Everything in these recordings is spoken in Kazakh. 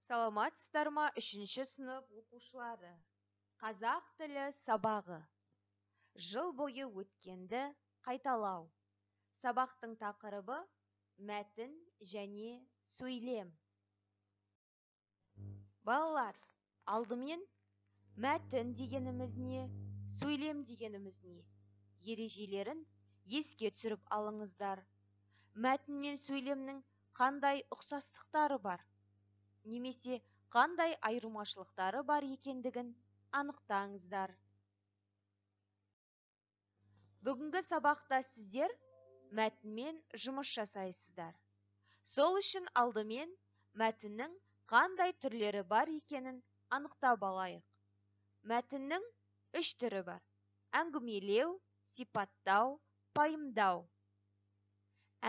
Саламатсыздар ма, үшінші сынып оқушылары? Қазақ тілі сабағы. Жыл бойы өткенді қайталау. Сабақтың тақырыбы мәтін және сөйлем. Балалар, алдымен мәтін дегеніміз не, сөйлем дегеніміз не? Ережелерін еске түсіріп алыңыздар. Мәтін мен сөйлемнің қандай ұқсастықтары бар, немесе қандай айырмашылықтары бар екендігін анықтаңыздар. Бүгінгі сабақта сіздер мәтінмен жұмыс жасайсыздар. Сол үшін алдымен мәтіннің қандай түрлері бар екенін анықтап алайық. Мәтіннің үш түрі бар: әңгімелеу, сипаттау, пайымдау.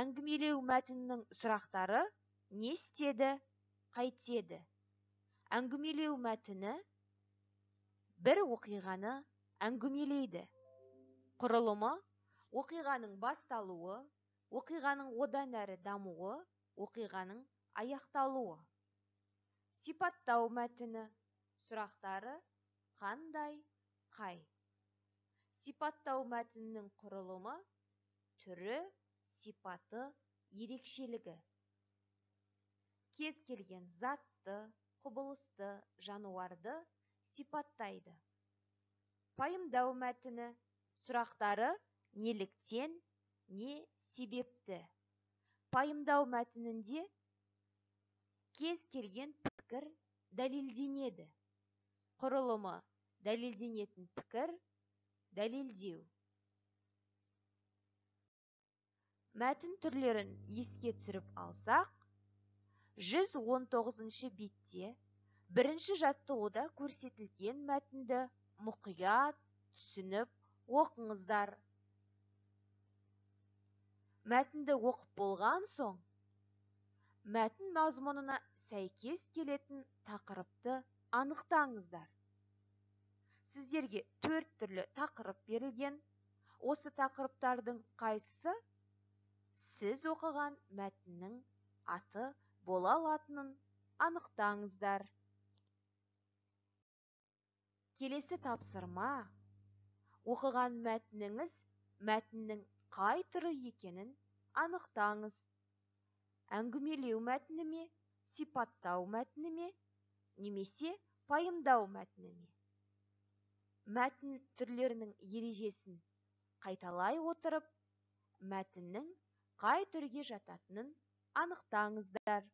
Әңгімелеу мәтіннің сұрақтары не істеді, қайтеді. Әңгімелеу мәтіні бір оқиғаны әңгімелейді. Құрылымы оқиғаның басталуы, оқиғаның одан әрі дамуы, оқиғаның аяқталуы. Сипаттау мәтіні сұрақтары қандай, қай. Сипаттау мәтінінің құрылымы, түрі, сипаты, ерекшелігі. Кез келген затты, құбылысты, жануарды сипаттайды. Пайымдау мәтіні сұрақтары неліктен, не себепті. Пайымдау мәтінінде кез келген пікір дәлелденеді. Құрылымы дәлелденетін пікір, дәлелдеу. Мәтін түрлерін еске түсіріп алсақ, 119-шы бетте бірінші жаттығуда көрсетілген мәтінді мұқият түсініп оқыңыздар. Мәтінді оқып болған соң, мәтін мазмұнына сәйкес келетін тақырыпты анықтаңыздар. Сіздерге 4 түрлі тақырып берілген. Осы тақырыптардың қайсысы сіз оқыған мәтіннің аты бола алатынын анықтаңыздар. Келесі тапсырма: оқыған мәтініңіз мәтіннің қай түрі екенін анықтаңыз. Әңгімелеу мәтіні ме, сипаттау мәтіні ме, немесе пайымдау мәтіні ме? Мәтін түрлерінің ережесін қайталай отырып, мәтіннің қай түрге жататынын анықтаңыздар.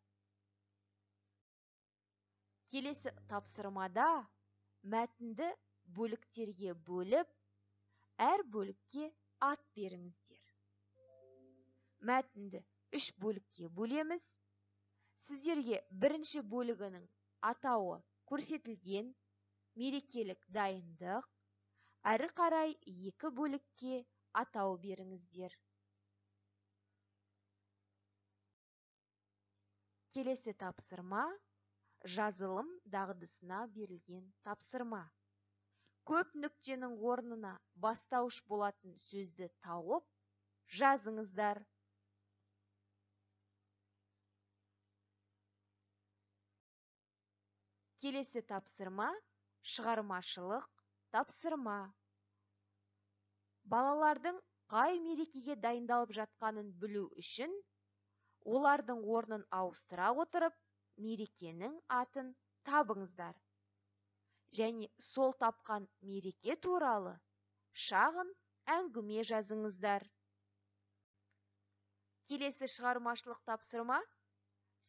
Келесі тапсырмада мәтінді бөліктерге бөліп, әр бөлікке ат беріңіздер. Мәтінді 3 бөлікке бөлеміз. Сіздерге бірінші бөлігінің атауы көрсетілген мерекелік дайындық. Әрі қарай 2 бөлікке атау беріңіздер. Келесі тапсырма жазылым дағдысына берілген тапсырма. Көп нүктенің орнына бастауыш болатын сөзді тауып, жазыңыздар. Келесі тапсырма шығармашылық тапсырма. Балалардың қай мерекеге дайындалып жатқанын білу үшін олардың орнын ауыстыра отырып, мерекенің атын табыңыздар. Және сол тапқан мереке туралы шағын әңгіме жазыңыздар. Келесі шығармашылық тапсырма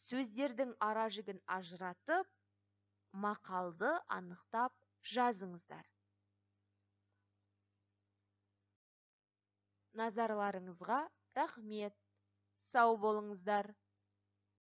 сөздердің аражігін ажыратып, мақалды анықтап жазыңыздар. Назарларыңызға рахмет. Сау болыңыздар.